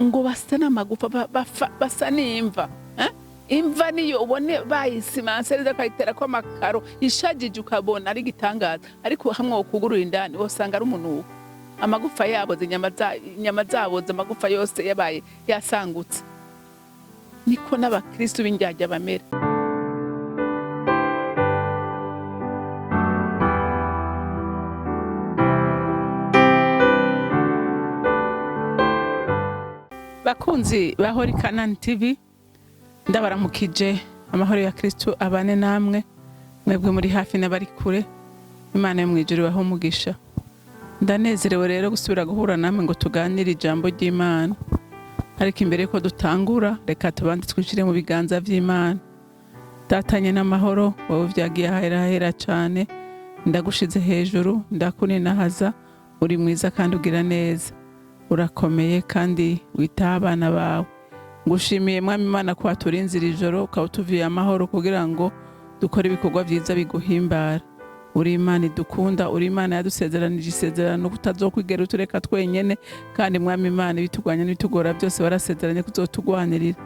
Ngo basa n'amagufa, basa n'imva, eh? Imva niyo ubone bayisimanse neza, bakayiterako amakaro ishajije, ukabona ari igitangaza, ariko hamwe wokugurura indani wosanga ari umunuko, amagufa yaboze, inyama zaboze, amagufa yose yabaye yasangutse. Niko n'abakristu b'indyarya bamera. Bakunzi ba Holy Canaan TV, ndabaramukije. Amahoro ya Kristu abane namwe, mwebwe muri hafi n'abari kure. Imana yo mu ijuru ibahe umugisha. Ndanezerewe rero gusubira guhura namwe ngo tuganire ijambo ry'Imana. Ariko imbere yuko dutangura, reka tubanze twinjire mu biganza vy'Imana. Datanye n'amahoro, wowe vyagiye ahera hera cane, ndagushize hejuru, ndakuninahaza. Uri mwiza kandi ugira neza, urakomeye kandi witaho abana bawe. Ngushimiye, Mwami Imana, ko waturinzira ijoro, ukaba utuviye amahoro kugira ngo dukore ibikorwa vyiza biguhimbara. Uri Imana idukunda, uri Imana yadusezeranije isezerano kutazokwigera utureka twenyene. Kandi Mwami Imana, ibitugwanya n'ibitugora byose warasezeranye kuzotugwanirira.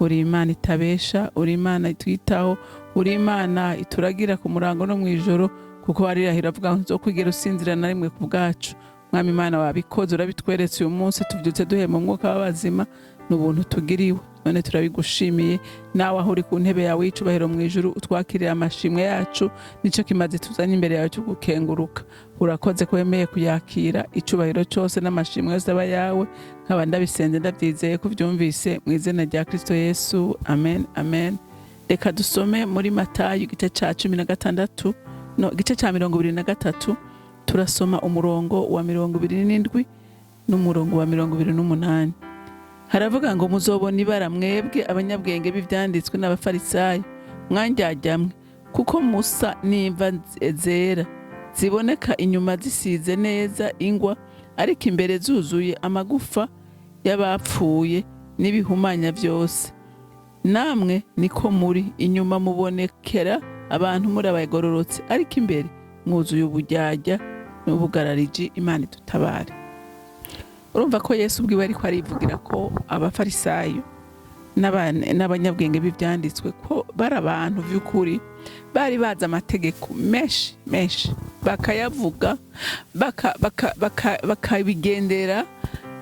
Uri Imana itabesha, uri Imana itwitaho, uri Imana ituragira ku murango no mu ijoro, kuko warirahira avuga ngo ntuzokwigera usinzira na rimwe ku bwacu. Mwami Imana, wabikoze, urabitweretse. Uyu munsi tubyutse duhema umwuka w'abazima, ni ubuntu tugiriwe, none turabigushimiye. Nawe aho uri ku ntebe yawe y'icubahiro mu ijuru, utwakirira amashimwe yacu. Nicyo kimaze tuzanye imbere yawe cyo gukenguruka. Urakoze ko wemeye kuyakira. Icubahiro cyose n'amashimwe yose aba yawe. Nkaba ndabisenze ndabyizeye ko ubyumvise, mu izina rya Kristo Yesu, amen, amen. Reka dusome muri Matayo igice ca 16, no igice ca 23. Turasoma umurongo wa 27 n'umurongo wa 28. Haravuga ngo: "Muzobona ibara mwebwe abanyabwenge b'ivyanditswe n'Abafarisayo, mwandyarya kuko musa n'imva zera ziboneka inyuma zisize neza ingwa, ariko imbere zuzuye amagufa y'abapfuye n'ibihumanya vyose. Namwe niko muri, inyuma mubonekera abantu muri abagororotse, ariko imbere mwuzuye uburyarya n'ubugarariji. Imana idutabare." Urumva ko Yesu ubwiwe ariko arivugira ko Abafarisayo n'abanyabwenge b'ivyanditswe ko bari abantu vy'ukuri bari bazi amategeko menshi menshi, bakayavuga, bakabigendera,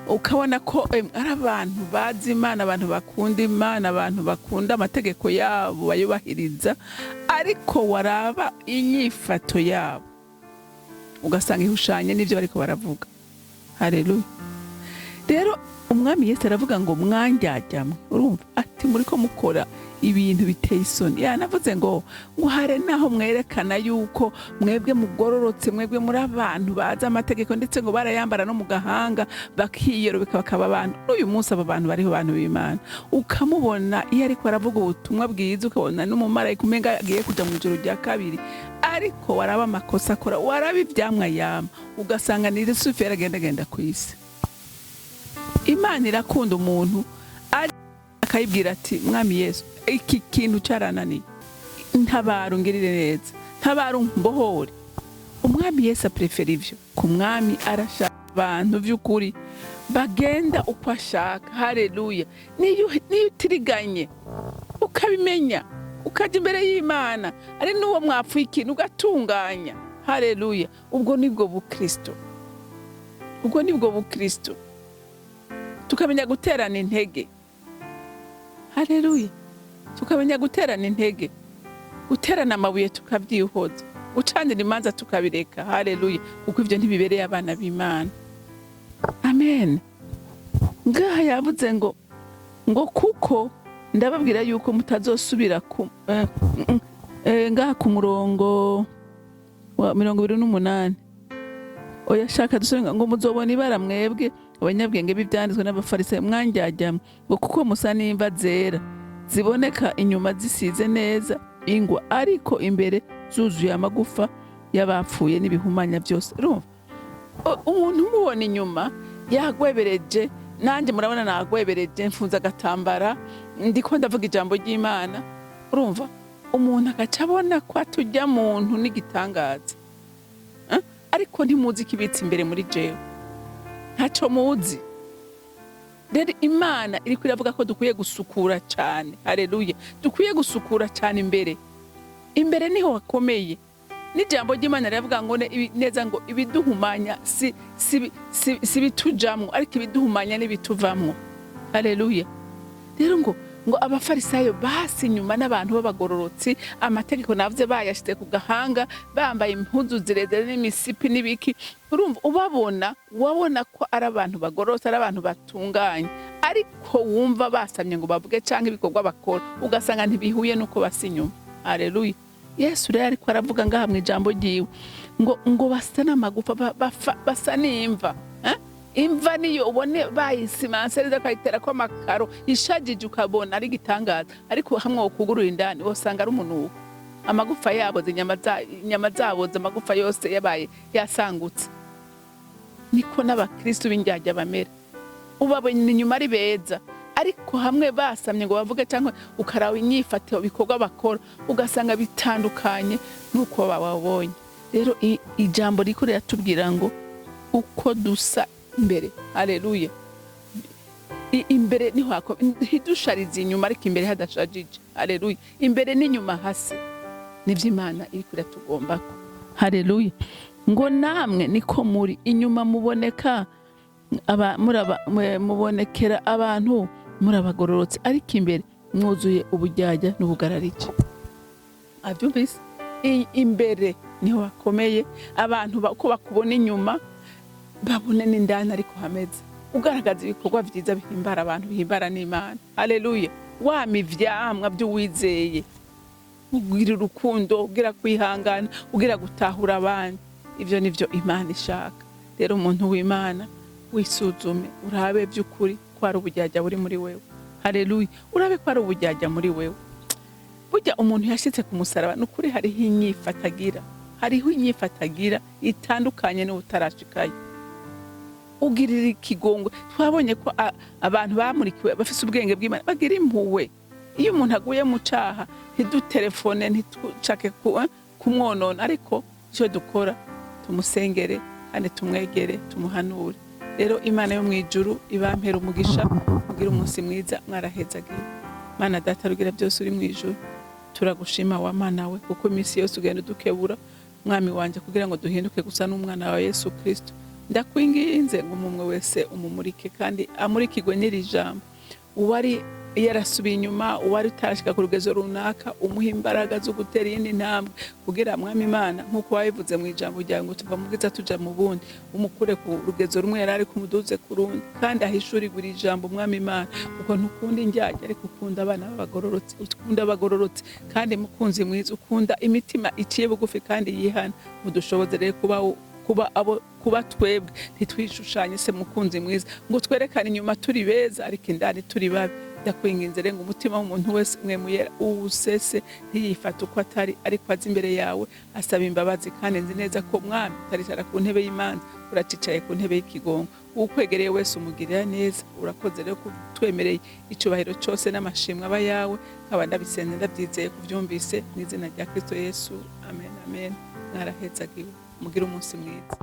ukabona ko ari abantu bazi Imana, abantu bakunda Imana, abantu bakunda amategeko yabo bayubahiriza, ariko waraba inyifato yabo ugasanga ihushanye n'ibyo bariko baravuga. Haleluya! Rero Umwami Yesu aravuga ngo: "Mwandyarya mwe." Urumva ati: "Muri ko mukora ibintu biteye isoni." Yanavuze ngo hare naho mwerekana yuko mwebwe mugororotse, mwebwe muri abantu bazi amategeko, ndetse ngo barayambara no mu gahanga, bakiyorobeka, bakaba abantu. N'uyu munsi abo bantu bariho, bantu b'Imana. Ukamubona iyo ariko aravuga ubutumwa bwiza, ukabona n'umumarayika, umenga agiye kuja mu ijoro rya kabiri, ariko waraba amakosa akora, waraba ivyamwa yama, ugasanga ni Rusuferi agendagenda ku isi. Imana irakunda umuntu akayibwira ati: "Mwami Yesu, iki kintu cyarananiye, ntabara ungirire neza, ntabara mbohore." Umwami Yesu aprefera ivyo. Ku Mwami arashaka abantu vy'ukuri bagenda uko ashaka. Haleluya! Niyo utiriganye ukabimenya, ukajya imbere y'Imana, ari n'uwo mwapfuye ikintu, ugatunganya. Haleluya! Ubwo nibwo bukristo, ubwo nibwo bukristo. Tukamenya guterana intege. Haleluya! Tukamenya guterana intege, guterana amabuye tukabyihoza, gucanira imanza tukabireka. Haleluya! Kuko ibyo ntibibereye abana b'Imana. Amen. Ngaha yavuze ngo kuko ndababwira yuko mutazosubira ku ngaha ku murongo wa 28. Oya, shaka dusubire ngo: "Muzobona ibara mwebwe abanyabwenge b'ibyanditswe n'Abafarisayo, mwandyarya mwe, ngo kuko musa n'imva zera ziboneka inyuma zisize neza ingwa, ariko imbere zuzuye amagufa y'abapfuye n'ibihumanya byose." Urumva umuntu umubona inyuma yagwebereje, nanjye murabona nagwebereje, mfunze agatambara, ndiko ndavuga ijambo ry'Imana. Urumva umuntu agaca abona ko atujya muntu n'igitangaza. Eh? Ariko ntimuzi ikibitse imbere muri jewe, ntacyo muzi. Rero Imana iriko iravuga ko dukwiye gusukura cyane. Haleluya! Dukwiye gusukura cyane imbere. Imbere niho hakomeye. N'ijambo ry'Imana riravuga ngo neza ngo ibiduhumanya si bitujamwo, ariko ibiduhumanya n'ibituvamwo. Haleluya! Rero ngo Abafarisayo basi inyuma n'abantu b'abagororotsi, amategeko navuze bayashyize ku gahanga, bambaye impuzu zirezire n'imisipi n'ibiki. Urumva ubabona, wabona ko ari abantu bagororotse, ari abantu batunganye, ariko wumva basamye ngo bavuge cyangwa ibikorwa bakora ugasanga ntibihuye n'uko basa inyuma. Haleluya! Yesu rero ariko aravuga ngaha mu ijambo ryiwe ngo basa n'amagufa, basa n'imva, eh? Imva niyo ubone bayisimanse neza, bakayiterako amakaro ishajije, ukabona ari igitangaza, ariko hamwe wokugurura indani wosanga ari umunuko, amagufa yaboze, inyama zaboze, amagufa yose yabaye yasangutse. Niko n'abakristu b'indyarya bamera. Ubabona inyuma ari beza, ariko hamwe basamye ngo bavuge cyangwa ukaraba inyifato, ibikorwa bakora, ugasanga bitandukanye n'uko bababonye. Rero ijambo riko riratubwira ngo uko dusa imbere, haleluya, imbere niho ntidusharize inyuma, ariko imbere hadashajije. Haleluya! Imbere n'inyuma hasi nivyo Imana iriko iratugombako. Haleluya! Ngo namwe niko muri inyuma muboneka aba, muraba, mubonekera abantu muri abagororotse, ariko imbere mwuzuye uburyarya n'ubugararike. Abyumvise? Imbere niho hakomeye. Abantu uko bakubona inyuma babone n'indani ariko hameze. Ugaragaza ibikorwa vyiza bihimbara abantu, bihimbara n'Imana. Haleluya! Wama ivyamwa vy'uwizeye, ugira urukundo, ugira kwihangana, ugira gutahura abandi. Ivyo nivyo Imana ishaka. Rero umuntu w'Imana, wisuzume, urabe by'ukuri ko ari uburyarya buri muri wewe. Haleluya! Urabe ko ari uburyarya muri wewe. Burya umuntu yashitse ku musaraba, ni ukuri hariho inyifatagira, hariho inyifatagira itandukanye n'utarashikayo. Ugirira ikigongwe. Twabonye ko abantu bamurikiwe, bafise ubwenge bw'Imana, bagira impuhwe. Iyo umuntu aguye mu caha, ntidutelefone, ntitucake kumwonona, ariko icyo dukora tumusengere kandi tumwegere, tumuhanure. Rero Imana yo mu ijuru ibampera umugisha, mugire umunsi mwiza, mwarahezagiwe. Mana Data rugira byose uri mu ijuru, turagushima wa Mana we, kuko iminsi yose ugenda udukebura, Mwami wanje, kugira ngo duhinduke gusa n'umwana wa Yesu Kristo. Ndakwinginze ngo umwe wese umumurike kandi amurikirwe n'iri jambo. Uwari yarasubiye inyuma, uwari utarashika ku rugezo runaka, umuha imbaraga zo gutera iyindi ntambwe, kugira, Mwami Imana, nk'uko wabivuze mu ijambo ryawe ngo tuva mu bwiza tuja mu bundi, umukure ku rugezo rumwe yari ari kumuduze ku rundi, kandi ahishurirwe iri jambo, Mwami Imana, kuko ntukunda indyarya, ariko ukunda abana b'abagororotsi, ukunda abagororotsi, kandi mukunzi mwiza, ukunda imitima iciye bugufi kandi yihana. Mudushoboze rero kuba abo, kuba twebwe ntitwishushanye se, mukunzi mwiza, ngo twerekane inyuma turi beza ariko indani turi babi. Ndakwinginze rero ngo umutima w'umuntu wese mwemuyera uwusese, ntiyifate uko atari, ariko azi imbere yawe asaba imbabazi. Kandi nzi neza ko, Mwami, utaricara ku ntebe y'imanza, uracicaye ku ntebe y'ikigongo. Uwukwegereye wese umugirira neza. Urakoze rero kutwemereye. Icubahiro cyose n'amashimwe aba yawe. Nkaba ndabisenze ndabyizeye kubyumvise, mu izina rya Kristo Yesu, amen, amen. Mwarahezagiwe, mugire umunsi mwiza.